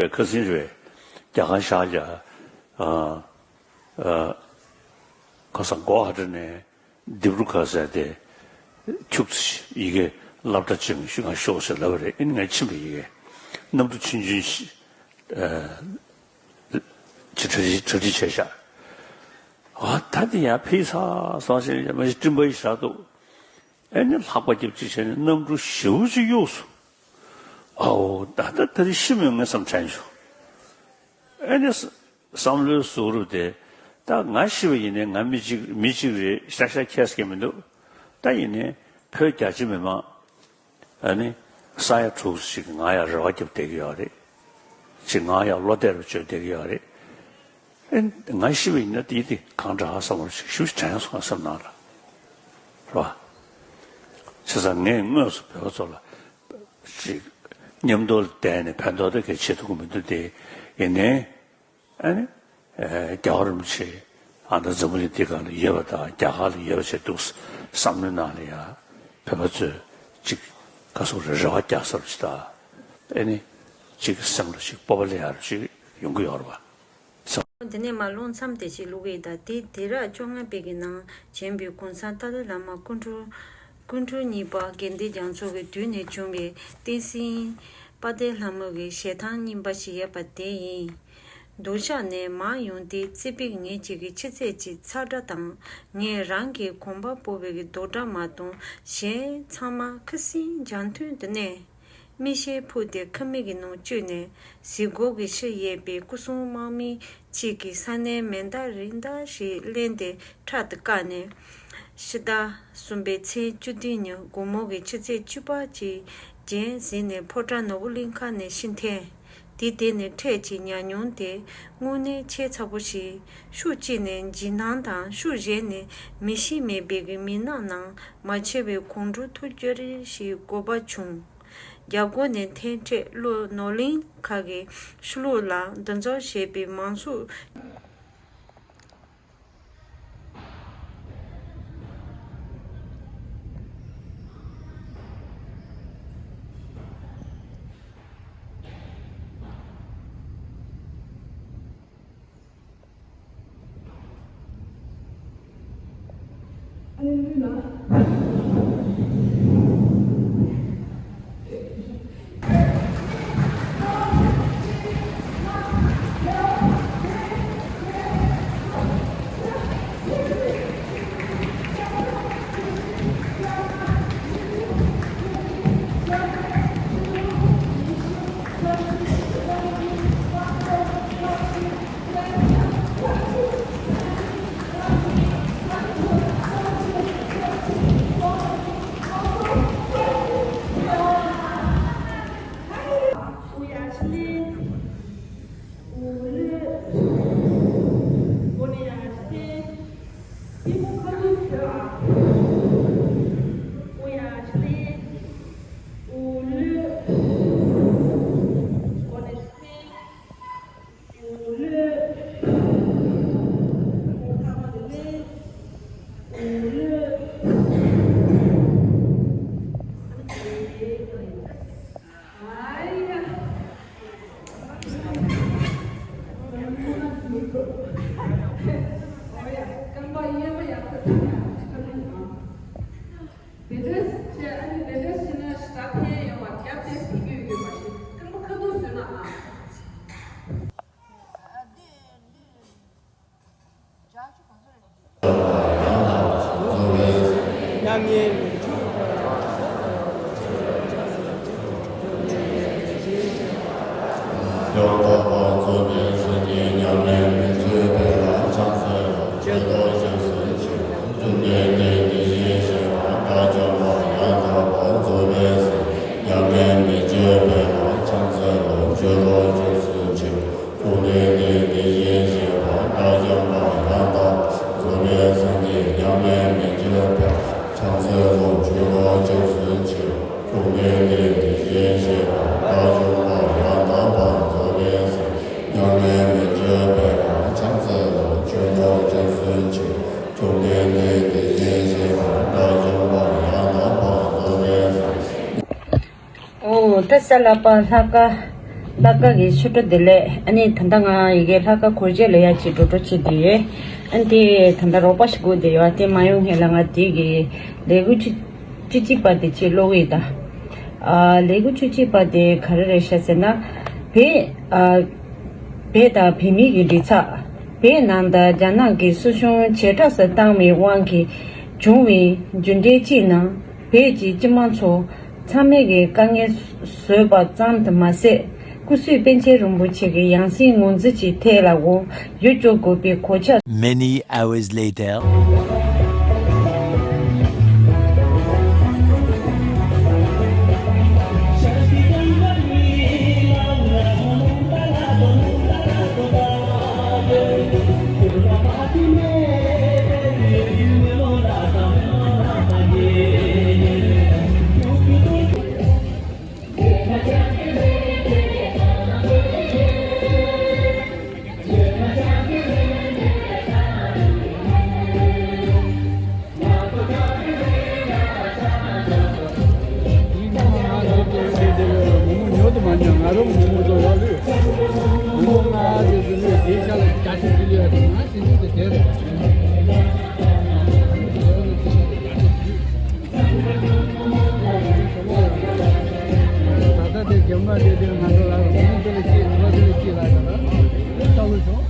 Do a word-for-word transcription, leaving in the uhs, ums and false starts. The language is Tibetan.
པའི་ཁ་སང་རེད། རྒྱ་གར་ཤར་རྒྱག་ཨ་ཨ་ཁ་སང་གོ་ཧ་ཏྲ་ནས་ལྡེབས་རུ་ཁ་ཟེར་དེ་ཁྱུག་ཙམ་ཡི་གེ་སློབ་གྲྭ་ཅིག་ང་ཤོག་ཟེར་ལབ་པ་རེད། ཨེ་ནི་ང་ཕྱིན་པ་ཡི་གེ་གནམ་གྲུ་ཆུང་ཆུང་ཞིག་ཨ་ཅིག་གྲ་སྒྲིག་གྲ་སྒྲིག་བྱས་ཤག་ཨ་ད་དེ་ཡང་ཕེབས་ས་སོང་ཞེས་མ་གཞི་སྤྲིན་པ་ཡི་ཞག་འདུག་ཨེ་ནི་ལྷགས་པ་རྒྱབ་ཅིག་བྱས་ནས་གནམ་གྲུ་ཞེ་པོ་ཅིག་གཡུགས་སོང་། ཨའོ་ད་ལྟ་ད་རེས་ཤི་མེད་ངས་བསམ་དྲན་བྱུང་། ཨེ་ནི་བསམ་བློའི་ཟུག་རུབ་དེ། ད་ང་ཤི་བ་ཡིན་ནའི་ང་མི་གཅིག་མི་གཅིག་རེད། ཤ་ཤ་ཁྱད་ཀྱི་མི་འདུག་ད་ཡིན་ནའི་བོད་རྒྱ་ཆེ་མི་མང་ཨ་ནི་ས་ཡ་དྲུག་ཅིག་ང་ཡ་རེ་བ་རྒྱབ་བསྡད་ཀྱི་ཡོད་རེད། ཅིག་ང་ཡ་བློ་གཏད་རུ་བཅོལ་བསྡད་ཀྱི་ཡོད་རེད། ཨེ་ང་ཤི་བ་ཡིན་ན་དེ་དེ་གང་འདྲ་ཧ་བསམ་བློ་ཞིག་ཞུ་དྲན་སོང་བསམ་ནང་ལ། རེད་བ། བྱས་ཙང་ངས་དངོས་སུ་བོད་པ་ཚོ་ལ་ཅིག་མཉམ་དུ་བསྡད་ནས་ཕན་ཐོགས་དེ་གས་བྱེད་ཐུབ་ཀྱི་མི་འདུག་དེ་ཡིན་ནའི་ཨ་ནི་རྒྱལ་བ་རིན་པོ་ཆེ་ཨ་ད་འཛམ་བུ་གླིང་འདི་སྒང་ལ་ཡོད་པ་དང་རྒྱ་གར་ལ་ཡོད་པ་བྱས་འདུག་བསམ་བློའི་ནང་ལ་ཡང་བོད་པ་ཚོས་ཅིག་ག་སོག་རེ་རེ་བ་རྒྱག་ས་རུ་ཅིག་དང་ཨ་ནི་ཅིག་སེམས་ལ་ཅིག་སྤོབས་པ་སླེབས་ཡ་རུ་ཅིག་ཡོང་གི་ཡོད་རེད་བ། འདི་ནས་མར་ཀློག་མཚམས་དེ་ཅིག་བླུག་གི་ཡིན། ད་དེ་དུས་རབས་བཅོ་ལྔ་པའི་གི་ནང་བྱོན་པའི་གོང་ས་ཏཱ་ལའི་བླ་མ་སྐུ་ཕྲེང་སྐུ་ཕྲེང་གཉིས་པ་དགེ་ལྡན་རྒྱ་མཚོ་གི་དུས་ནས་བྱུང་བའི་བསྟན་སྲིད་དཔལ་ལྡན་ལྷ་མོ་གི་ཞལ་ཐང་རྙིང་པ་ཞིག་ཡོད་པ་དེ་ཡིན། སྡུག་ཅག་ནས་མར་ཡོང་དུས་རྩིག་པའི་ངོས་གཅིག་གི་ཕྱི་ཚད་ཅིག་ཚ་དྲོད་དང་ངས་རང་གི་གོམ་པ་སྤོ་བའི་གི་རྡོག་སྒྲ་མ་གཏོགས་གཞན་ཚང་མ་ཁ་སང་རྒྱ་ཐུན་དུ་གནས། མིག་ཤེལ་ཕུད་དེ་ཁ་མིག་གི་ནང་བཅུག་ནས་གཟིགས་སྒོ་གི་ཕྱི་ཡོད་པའི་སྐུ་སྲུང་དམག་མི་གཅིག་གིས་ས་གནས་མེ་མདའ་རི་མདའ་ཞིག་ལེན་ཏེ་ཕྲག་ཏུ་བཀག་ནས། ཕྱི་ཟླ་གསུམ་པའི་ཚེས་བཅུ་བདུན་ཉིན་དགོང་མོ་གི་ཆུ་ཚོད་བཅུ་པ་གཅིག་རྗེས་ཟིན་ནས་ཕོ་བྲང་ནོར་བུ་གླིང་ཁ་ནས་ཕྱིར་འཐེན། དེ་དེ་ནས་འཕྲད་ཀྱི་ཉམས་མྱོང་དེ་དངོས་གནས་ཆེས་ཚ་པོ་ཞིག་ཤུགས་གཅིག་ནས་འཇིགས་སྣང་དང་ཤུགས་གཞན་ནས་མི་ཤེས་མེད་པའི་གི་མི་ནག་ནང་མ་ཆེ་བའི་ཁོང་ཁྲོ་ཐུག་ཅོ་རི་ཞིག་དགོས་པ་བྱུང་། རྒྱ་སྒོ་ནས་འཐེན་འཕྲལ་ལོ་ནོར་གླིང་ཁ་གི་ཕྱི་ལོགས་ལ་འདུ་འཛོམས་བྱས་པའི་མང་ཚོགས། དེ་འདྲ་བྱས་ཨ་ནི་དེ་འདྲ་བྱས་ན་ཞེ་དྲག་ཕན་ཡོད་པ་རྒྱབ་དེ་ཕན་རྒྱུ་ཡོད་པ་ཞིག་སྐར་མ་ཁ་ཐུག་བཟོས་ན་ཨ། ཡང་དག་པར་རྫོགས་པའི་སངས་རྒྱས་ཉམས་ལེན་མི་བརྗོད་པའི་ལམ་ཕྱག་འཚལ་ལོ། སྤྱོད་ལོ་ཅུང་ཟད་ཕྱིར། བཅོམ་ལྡན་འདས་དེ་བཞིན་གཤེགས་པ་དགྲ་བཅོམ་པ་ཡང་དག་པར་རྫོགས་པའི་སངས་རྒྱས་ཉམས་ལེན་མི་བརྗོད་པའི་ལམ་ཕྱག་འཚལ་ལོ། སྤྱོད་ལོ་ཅུང་ཟད་ཕྱིར། བཅོམ་ལྡན་འདས་དེ་བཞིན་གཤེགས་པ་དགྲ་བཅོམ་པ་ཡང་དག་པར་རྫོགས་པའི་སངས་རྒྱས་ཉམས་ལེན་མི་བརྗོད་པའི་ཕྱག་འཚལ་ལོ། སྤྱོད་ལོ་ཅུང་ཟད་ཕྱིར། བཅོམ་ལྡན་འདས་དེ་བཞིན་གཤེགས་པ་དགྲ་བཅོམ་པ་ཡང་དག་པར་རྫོགས་པའི་སངས་རྒྱས་ཉམས་ལེན་མི་བརྗོད་པའི་ལམ་ཕྱག་འཚལ་ལོ། སྤྱོད་ལོ་ཅུང་ཟད་ཕྱིར། བཅོམ་ལྡན་འདས་དེ་བཞིན་གཤེགས་པ་དགྲ་བཅོམ་པ་ཡང་དག་པར་རྫོགས་པའི་སངས་རྒྱས། ཨོ་ད་ས་ལ་པ་ལྷ་ཀ་ལྷག་དཀར་གྱི་ཆོས་གྲོགས་བདེ་ལེགས། ཨ་ནི་ད་ལྟ་ང་ཡི་གེ་ལྷག་དཀར་འཁོར་རྒྱུག་ལ་ཡ་ཅིག་འགྲོ་འགྲོ་བྱེད་དེ་ཡོད། ཨ་ནི་དེ་ད་ལྟ་རོགས་པ་ཞིག་དགོས་བསྡད་ཡོད། དེ་མ་ཡོང་སྔོན་ལ་ང་དེ་གི་ལས་འགུལ་ཅི་ཅི་གཅིག་པ་དེ་ཅིག་ཀློག་གི་ཡིན་ད། ཨ་ལས་འགུལ་ཅི་གཅིག་པ་དེ་ག་རེ་རེད་ཤག་ཟེར་ན། བོད་ཨ་བོད་དང་བོད་མི་གི་རིགས་ཚགས། བོད་ནང་དང་རྒྱ་ནག་གི་སྲིད་གཞུང་ཇེ་དྲག་ཏུ་བཏང་བའི་དབང་གིས་བྱུང་བའི་རྒྱུ་འབྲས་གཅིག་ནང་བོད་ཀྱི་སྤྱི་དམངས་ཚོ་ཚང་མས་ཀྱི་དཀའ་ངལ་བཟོས་པ་ཙམ་དུ་མ་ཟད། སྐུ་བསོད་པཎ་ཆེན་རིན་པོ་ཆེ་གི་ཡང་སྲིད་ངོས་འཛིན་གྱི་ཐད་ལ་འོ་ཡུལ་སྐྱོར་དགོས་པའི་གོ་ཆ། Many hours later. ད་ལྟ་དེ་རྒྱབ་ལ་དེ་དེ་ང་ཚོ་ལ་ལ་ངོ་དེ་ལ་སྐྱེས་ནུས་པ་དེ་ལ་སྐྱེས་ལ་ད་ལ་ལྟ་ལོ་ཤོག